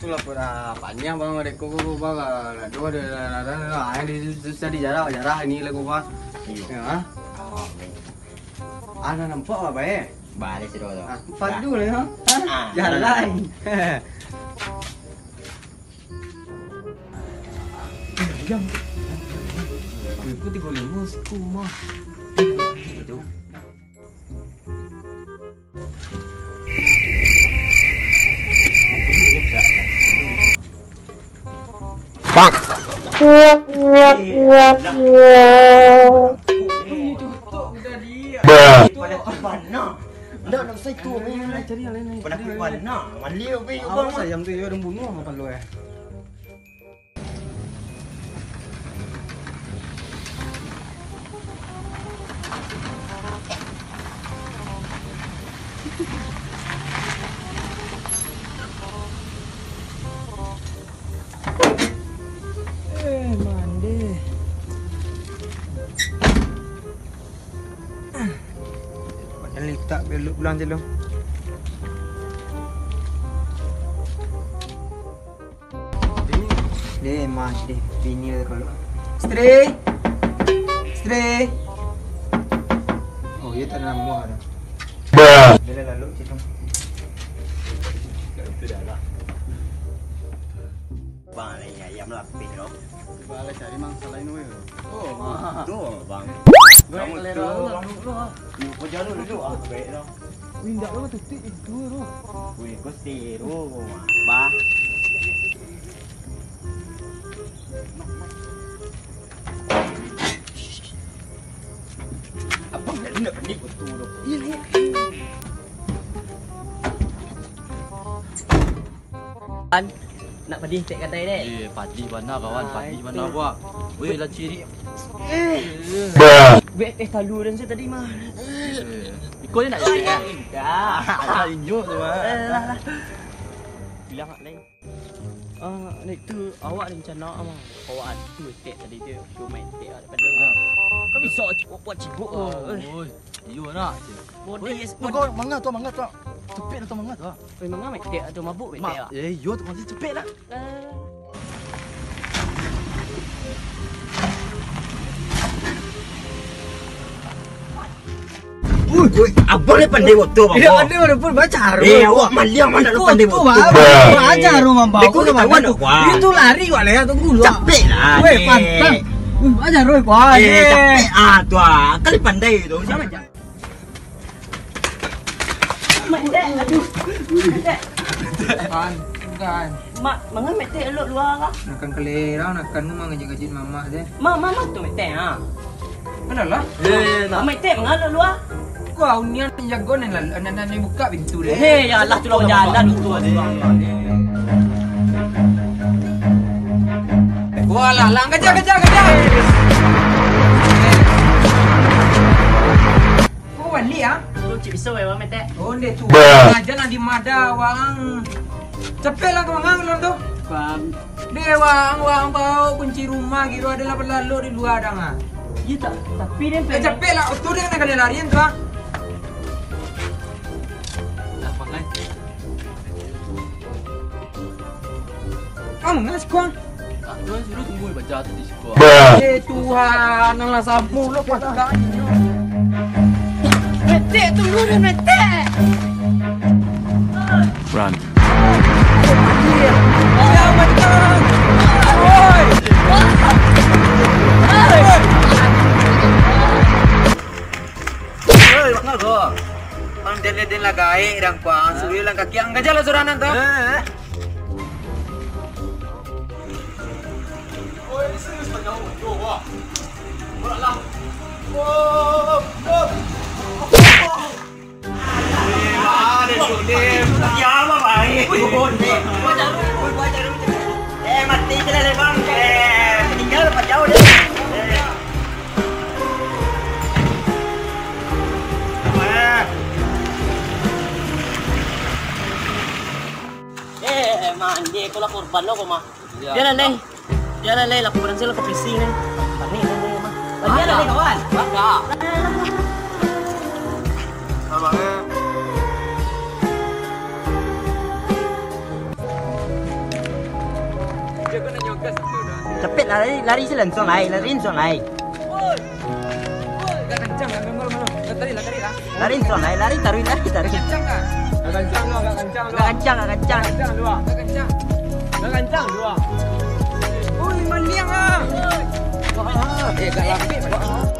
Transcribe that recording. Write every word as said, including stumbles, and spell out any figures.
Lah, pura panjang, Bang, adek ko, Bang, nak dua, ada, ada, ada, ada, ah, di, susah dijarah, jarah ni lah, Bang. Iyo. Ya, ah. Ah, nak nampak apa, eh? Balik sudah tu. Ah, empat dulu lah, ya. Ah, jalan. Ayam. Aku tiga lima siku mah. Itu. Pak. Ndak, ndak usah itu. Cari yang lain, cari yang lain. Pernah kuat nak. Mali apa yang kau buat? Ayam tu, ya, orang bunuh apa lu, eh? Eh, mandi. Pakai litak belok pulang je lo. Deh, mah, deh. Bini lah kalau. Isteri. Isteri. Oh, iya, tak ada nama dah. Dia lah lalu situ. Itu dah lah. Bang, lain ayam lapis tu. Bang, lah cari mangsa lain, weh. Oh, tu, Bang. Baik, kamu selera tu, Bang. Duduk dulu, ah. Yo, kau jalan dulu, ah. Baik tu. Wih, indak lah, tutik itu tu. Wih, kau seru, bah. Abang dah indak panik betul tu. Iya, iya. Kan? Nak padih tek katai dek. Eh, padih bana kawan, padih bana awak. Weh, lah cirik. Eh. Weh, eh, talu dan saya tadi mah. Eh. Iko ni nak cirik, eh? Dah. Nak injuk tu, mah. Eh, lah, lah. Bilang nak lain. Ah, ni tu awak rencana mah. Awak adu tek tadi tu. Cuma tek daripada. Ah. Kau bisa buat cibuk. Oh, eh. Oi. Iyo nak, cik. Body. Weh, is tu good. Kau manga tu, manga tu. Cepik tu manga tu. Weh, manga metek tu, mabuk metek. Eh, iyo tu, manga cepik lah. Eh. Ui, ui, abang ni pandai motor, abang. Iyo, pandai motor pun baca. Eh, awak maliang mana lu pandai motor. Baca rumah bau. Kau tahu tak, wah? Itu lari, wah, lah, tunggu lu. Cepik lah. Weh, pantang. Weh, baca rumah bau. Eh, cepik ah tu ah. Kali pandai tu. Siapa? Mak Tek, aduh. Mak Tek. Kan, kan. Mak, manga Mak Tek elok lua lah. Nakan kalera, nakan mu mangajik-ajik mamak deh. Mak, mamak tu Mak Tek, ha. Adalah. Eh, nak. Mak Tek manga elok lua. Kau unian jago ni lah, nak, nak, nak buka pintu deh. Eh, ya Allah, tu lah jalan tu. Wah, lah, lah, kejar, kejar, kejar. Kau balik ah? Tu cik pisau ya, Mak Tek. Oh, ndeh tu. Aja lah di mada wang. Cepet lah tu mangang dalam tu. Paham. Deh, wang, wang, bawa kunci rumah gitu, ada lah berlalu di luar dah, ah. Iya tak? Tapi dia eh, cepet lah. Oh, tu dia kena kena larian tu, ah. Lah, pakai. Ang, nasi kuang. Ah, tu kan suruh tunggu baca tadi siko. Eh, Tuhan, alah sabu lo pakai. Mak Tek, tunggu deh, Mak Tek. Run. Ya, Mak Tek. Oi. Hei, mak ngah ko. Ang den den lah gaek dang kuang, suruh lang kaki ang gaja lah surang nang tu. Eh, eh. Oi, serius lah jauh. Yo, wah. Bola lah. Oh, oh. Ya, apa baik? Wih, bonek. Wajah lu, wajah lu. Eh, mati je lah, Bang. Eh, tinggal apa jauh dia? Eh. Eh, mandi, kau lah korban lo, kau mah. Iya. Dia lah, Leh. Dia lah, Leh, laporan saya lah ke polisi, Leh. Panik, Leh, mah. Dia lah, Leh, kawan. Abang, eh. Capek lah, lari, lari se lansuang lai, lari lansuang lai. Agak kencang lah, malu, malu. Lah, tarik lah, tarik lah. Lari lansuang lai, lari, tarik, lari, tarik. Kencang lah. Agak kencang lu, agak kencang lu. Agak kencang, agak kencang. Kencang lu, ah. Agak kencang. Agak kencang lu, ah. Oi, maliang ah. Wah, eh, agak lambek, Mak.